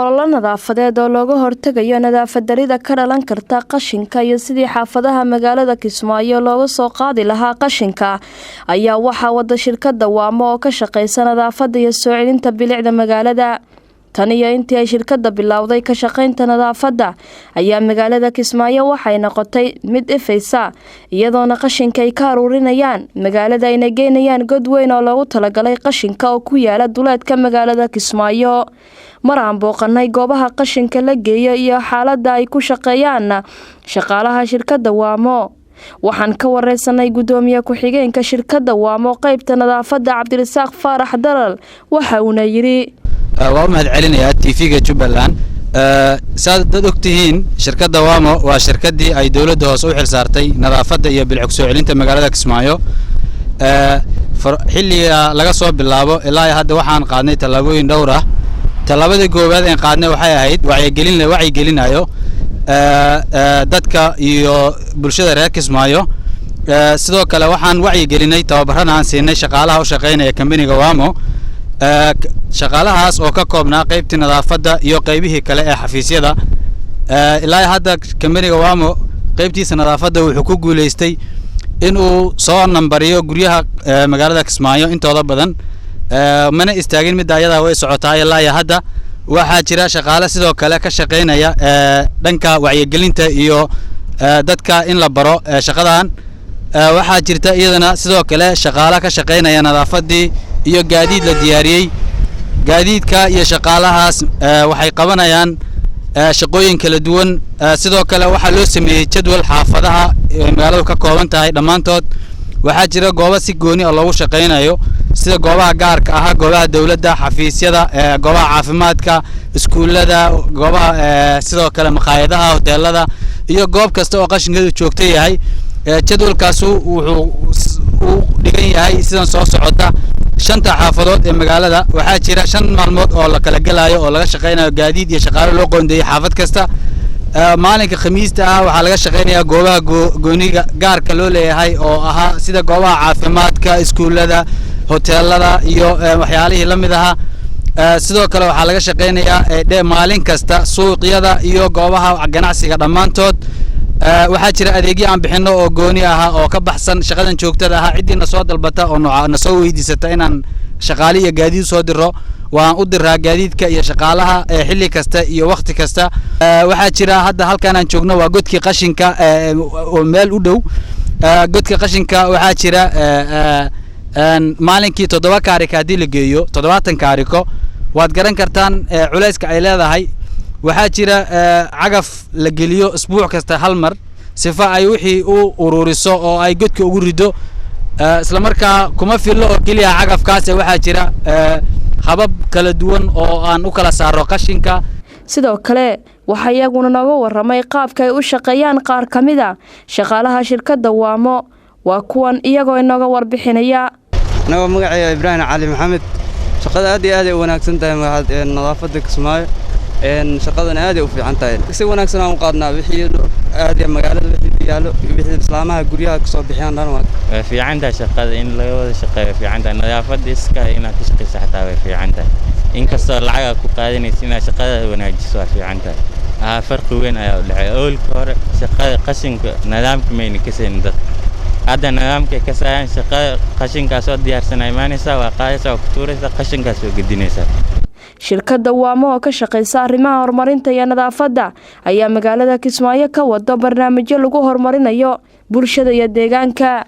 Ololo nadaafadeed oo looga hortegayo nadaafad darida ka dhalan karta qashinka iyo sidii xaafadaha magaalada Kismaayo looga soo qaadi lahaa qashinka ayaa waxaa wada shirkada Waamo oo ka shaqeysa nadaafada iyo soo celinta bilicda magaalada. Tan iyo intii ay shirkada bilowday ka shaqeynta nadaafadda ayaa magaalada Kismaayo waxay noqotay mid ifaysa, iyadoona qashinka ay ka aruurinayaan magaalada ayna geynayaan god weyn oo loogu talagalay qashinka oo ku yaala duleedka magaalada Kismaayo. Mar aan booqanay goobaha qashinka la geeyo iyo xaaladda ay ku shaqeeyaan shaqaalaha shirkada Waamo, waxaan ka wareysanay gudoomiye ku-xigeenka shirkada Waamo qeybta nadaafadda, Cabdirasaaq Faarax Dalal. Waxa uuna yidhi: Waa u mahad celinayaa TV-ga Jubbaland. Saad dad og tihiin, shirkadda Wamo waa shirkaddii ay dowladda hoose u xil saartay nadaafadda iyo bilic soo celinta magaalada Kismaayo. Xilliga laga soo bilaabo ilaa hadda waxaan qaadnay tallaabooyin dhowr ah. Tallaabadii koowaad een qaadnay waxay ahayd wacyigelin la wacyigelinayo dadka iyo bulshada reer Kismaayo. Sidoo kale waxaan wacyigelinay, tababarana aan siinay shaqaalaha u shaqeynaya kambaniga Wamo, shaqaalahaas oo ka koobnaa qaybtii nadaafadda iyo qaybihii kale ee xafiisyada. Ilaa hadda kambaniga Wamo qaybtiisa nadaafadda wuxuu ku guuleystay inuu soo nambariyo guryaha magaalada Kismaayo intooda badan. Mana istaagin midda ayadaa, way socotaa ilaa iyo hadda. Waxaa jira shaqaale sidoo kale ka shaqeynaya dhanka wacyigelinta iyo dadka in la baro shaqadan. Waxaa jirta iyadana sidoo kale shaqaale ka shaqeynaya nadaafaddii iyo gaadiid la diyaariyey. Gaadiidka iyo shaqaalahaas waxay qabanayaan shaqooyin kala duwan. Sidoo kale waxaa loo sameeyey jadwal xaafadaha magaaladu ka kooban tahay dhammaantood. Waxaa jira goobo si gooni ah loogu shaqaynayo, sida goobaha gaarka ahaa, goobaha dowladda, xafiisyada, goobaha caafimaadka, iskuullada, goobaha, sidoo kale makhaayadaha, hoteelada iyo goob kasta oo qashinkeedu joogto yahay. Jadwalkaasu wuxuu u dhigan yahay sidan soo socota: shanta xaafadood ee magaalada waxaa jira 5 maalmood oo la kala gelayo oo laga shaqaynayo, gaadiid iyo shaqaalo loo qoondeeyey xaafad kasta. Maalinka Khamiista ah waxaa laga shaqaynayaa goobaha gooniga gaarka loo leeyahay oo ahaa sida goobaha caafimaadka, iskuullada, hoteelada iyo waxyaalihii la mid ahaa. Sidoo kale waxaa laga shaqaynayaa dhe maalin kasta suuqyada iyo goobaha ganacsiga dhammaantood. Waxaa jira adeegyo aan bixino oo gooni ahaa oo ka baxsan shaqadan joogtada ahaa. Ciddii na soo dalbata oo na soo weydiisata inaan shaqaale iyo gaadiid soo diro, waan u diraa gaadiidka iyo shaqaalaha xilli kasta iyo wakhti kasta. Waxaa jira hadda halkan aan joogno waa godkii qashinka oo meel u dhow godka qashinka. Waxaa jira maalinkii 7 kaariko haddii la geeyo, 70 kaariko, waad garan kartaan culayska ay leedahay. Waxaa jira cagaf la geliyo isbuuc kasta hal mar sifa ay wixii u ururiso oo ay godka ugu rido. Isla markaa kuma fillo oo keliya cagafkaase, waxaa jira habab kala duwan oo aan u kala saaro qashinka. Sidoo kale waxaa iyaguna nooga waramay qaabka ay u shaqeeyaan qaar ka mid a shaqaalaha shirkadda Waamo. Waa kuwan iyagoo inooga warbixinaya. Anagoo magacayga Ibraahim Cali Maxamed, shaqada aad iyo aad ay u wanaagsan tahay. Nadaafadda Kismaayo shaqadan aad ay u fiican tahay. Si wanaagsan aan u qaadnaa wixii aad magaalada wixii yaallo, wixii islaamaha guryaha kasoo bixiyaan dhan. Waa way fiican tahay shaqada in laga wada shaqeeyo, fiican tahay. Nadaafadda iska inaad ka shaqeyso xataa way fiican tahay, inkastoo lacaga ku qaadanaysa, inaad shaqada wanaajiso waa fiican tahay. Haa, farqi weyn ayaa u dhexeeya. Awalka hore shaqada qashinka nidaamka mayna kasaynin dadka, hadda nidaamkay kasayaan. Shaqada qashinkaa soo diyaarsan imaanaysaa, waa qaadaysaa, waa ku tuuraysaa, qashinkaa soo gedinaysaa. Shirkadda Waamo oo ka shaqeysa arrimaha horumarinta iyo nadaafadda ayaa magaalada Kismaayo ka wado barnaamijyo lagu horumarinayo bulshada iyo deegaanka.